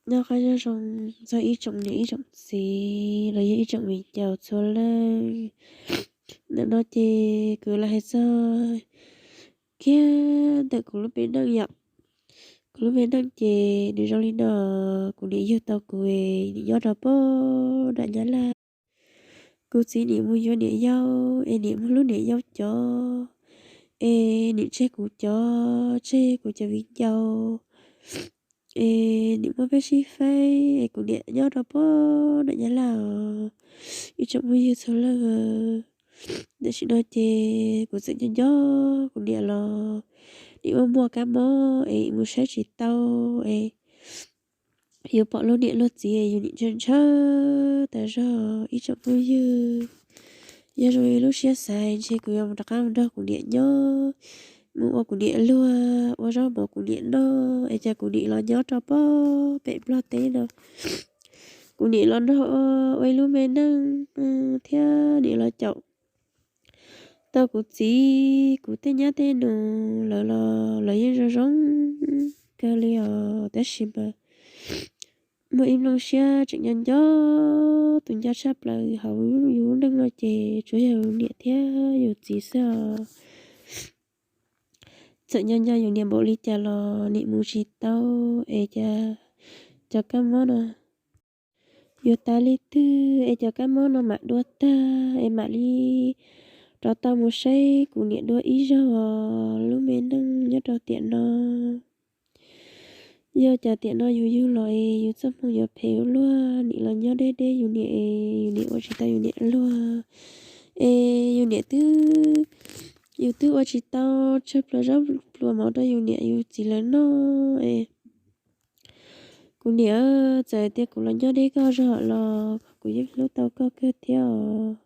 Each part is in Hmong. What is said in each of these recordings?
Nyob qab nyob zoo txog ib tsoom niam ib tsoom txiv los yog ib tsoom viv ncaus txhua leej. Ntawm no ces kuv los hais txog kiag ntawm kuv lub me neej yom. Kuv lub me neej ces nws zoo li no, kuv niam yug tau kuv, nws nyob rau pem nram Nyab Laj. Kuv txiv nim mus yuav niam yau, es nim muab lub niam yau cov, es nim tseg kuv cov, tseg kuv cov viv ncaus, es nim muab peb sib faib, es kuv niam nyob rau pem nram Nyab Laj os, ib tsoom phooj ywg txhua leej. Tam sim no ces kuv txawm nco nco kuv niam los, nim muaj muaj kab mob es mus saib tsis tau, es yus pom luag niam luag txiv yus nim ntshaw ntshaw tas zog ib tsoom phooj ywg. Yog zoo li lub siab xav ntshe kuv yuav mus rov qab mus nrog kuv niam nyob, mus ua kuv niam luag, ua zaub mov kuv niam noj, es cas kuv niam los nyob rau pem pem Nplog teb no. Kuv niam los nrog ua ib lub me neej thiab nim los caum tau kuv txiv kuv tej nyab tej nus lawv los lawv yeej zoo zoo kawg li os, tab sis mas muaj ib nplooj siab tseem nco nco tus nco tshaj plaws hauv yus lub neej no ces tsuas yog yus niam thiab yus txiv xwb os. Txawm nco nco yus niam npaum li cas los nim mus tsis tau, es cas cov kab mob no yuav tas li twg es cov kab mob no mam dua tag es mam li rov tau mus saib kuv niam dua ib zaug os, lub me neej nyob rau tiam no. Yog cas tiam no yus yug los es yus txoj hmoo yuav phem ua luaj, nim los nyob deb deb yus niam es yus niam ua tsis tau yus niam luag, es yus niam twb, yus twb ua tsis tau tsawg pluas zaub pluas mov rau yus niam yus txiv lawv noj es. Kuv niam, txawm tias kuv los nyob deb koj zog los kuv yeej hlub tau koj kawg thiab os.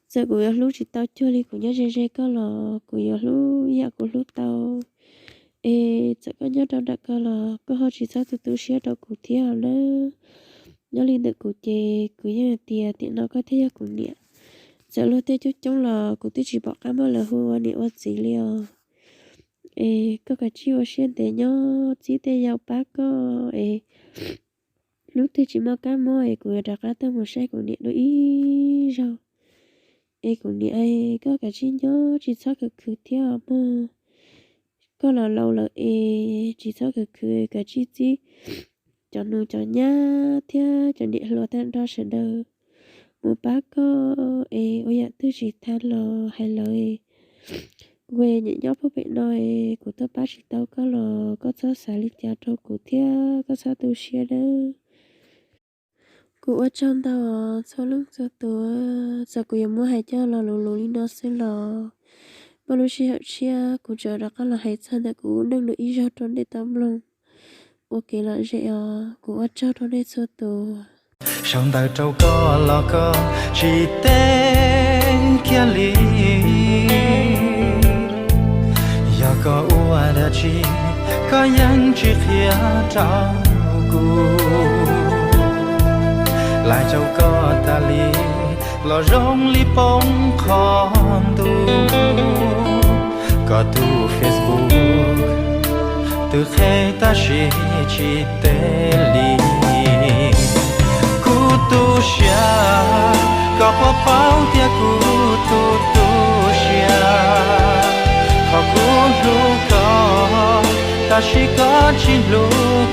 Txawm kuv yuav hlub tsis tau cuag li kuv nyob ze ze koj los kuv yuav hlub ib yam kuv hlub tau. Es txawm koj nyob rau nram koj los koj ho tsis txhob tu tu siab rau kuv thiab nawb. Nyob li ntawm kuv ces kuv yeej hais tias tiam no koj thiaj yog kuv niam. Txawm luag tej coob coob los kuv twb tsis pom qab muab lawv hu ua niam ua txiv li os. Es koj kav tsij ua siab ntev nyob txib tej yam pab koj es hnub twg tsis muaj kab mob es kuv yuav rov qab tuaj mus saib kuv niam dua ib zaug. Es kuv niam, koj kav tsij nyob tsis txhob khwv khwv thiab mog. Koj los laus lawm es tsis txhob khwv khwv, kav tsij txib cov nus cov nyab thiab cov niam hluas tag nrho sawv daws mus pab koj es ua yam twg tsis tag los hais lawv. Kuv nyiam nyob puag pem no es kuv tuaj pab tsis tau koj los koj txhob xav li cas rau kuv thiab koj txhob tu siab nawb. Kuv ua tsaug ntau txhua leej txhua tus, txawm kuv yuav muab hais coj los luv luv li no xwb los muaj lub sij hawm tshiab kuv tseem rov qab los hais txog ntawm kuv lub neej dua ib zaug rau nej tau mloog ua kev lom zem os. Kuv ua tsaug rau nej txhua tus. Sau ntawv rau koj los koj tsis teb kiag li. Yog koj ua dab tsi koj yeej tsis qhia rau kuv. Laij rau koj tas li los zoo li poob qho ntuj. Koj tus Facebook twb qheb tab sis tsis teb li. Kuv tu siab koj puas paub tias kuv tu tu siab. Thaum kuv hlub koj tab sis koj tsis hlub